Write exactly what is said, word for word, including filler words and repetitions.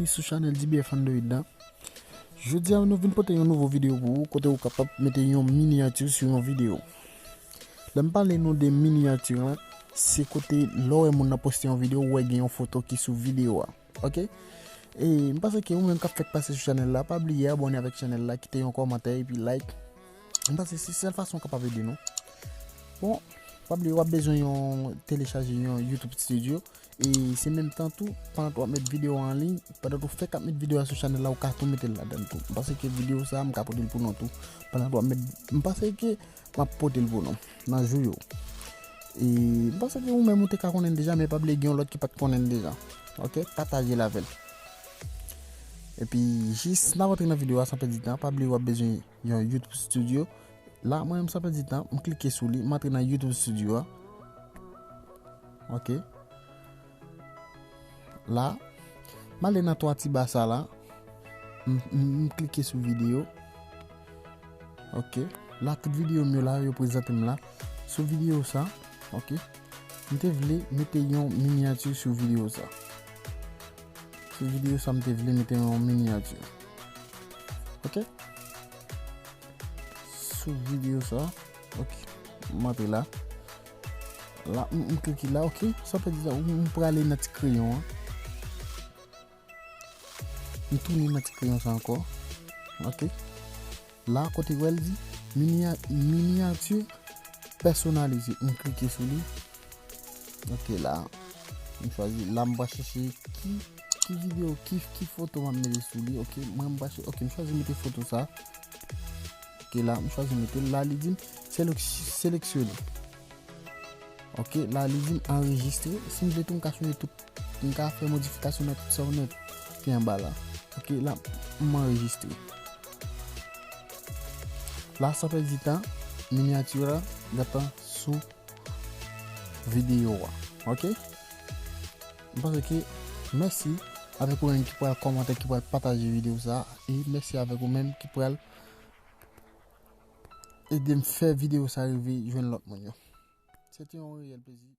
Sou chanèl D B F Android la. Jodi a nou vin pote yon nouvo videyo pou ou, kote ou kapab mete yon miniyati sou yon videyo. Lè m pale nou de miniyati la, se kote lè w wè moun nan poste yon videyo, ou wè gen yon foto ki sou videyo a. Ok? E m panse ke ou menm k ap fèk pase sou chanèl la, pa bliye abòne avèk chanèl la, kite yon kòmantè epi like. M panse se sèl fason w kapab ede nou. Bon, pa bliye w ap bezwen yon telechaje yon YouTube Studio. E se menm tan tou, pandan w ap met videyo an liy, pandan w fèk ap met videyo a sou chanèl la, ou ka tou mete l ladan l tou. M panse ke videyo sa a, m ka pote l pou nou tou. Pandan w ap met, m panse ke m ap pote l pou nou nan jou yo. E m panse ke ou menm ou te ka konnen l deja, men pa bliye gen yon lòt ki pa t konnen l deja. Ok? Pataje l avè l. Epi, jis n ap antre nan videyo a san pèdi tan, pa bliye w ap bezwen yon YouTube Studio. La, mwen menm san pèdi tan, m klike sou li, m antre nan YouTube Studio a. Ok. La, m ale nan twa ti ba sa la. M, m, m klike sou videyo. Ok. La, tout videyo m yo la, yo prezante m la. Sou videyo sa, ok. M te vle mete yon miniyati sou videyo sa. Sou videyo sa, m te vle mete yon miniyati. Ok. Sou videyo sa, ok. M antre la. La, m, m klike la, ok. San pèdi tan, m, m prale nan ti kreyon an. M tounen nan ti kreyon sa ankò. Ok. La, kote w wè l di minia-, miniyati pèsonalize. M klike sou li. Ok, la. M chwazi. La, m va chèche ki, ki videyo, ki, ki foto m ap mete sou li. Ok, mwen m va chèche. Ok, m chwazi mete foto sa. Ok, la, m chwazi mete l. La, li di m selek-, seleksyone. Ok, la, li di m anrejistre. Si m vle tou, m ka chanje tout. M ka fè modifikasyon nan tout sa w wè ki anba la. Ok, la, m anrejistre. La, san pèdi tan, miniyati a gentan sou videyo a. Ok? M panse ke mèsi avèk ou menm ki pral kòmante, ki pral pataje videyo sa. E mèsi avèk ou menm ki pral ede m fè videyo sa rive jwenn lòt moun yo. Se te yon reyèl plezi.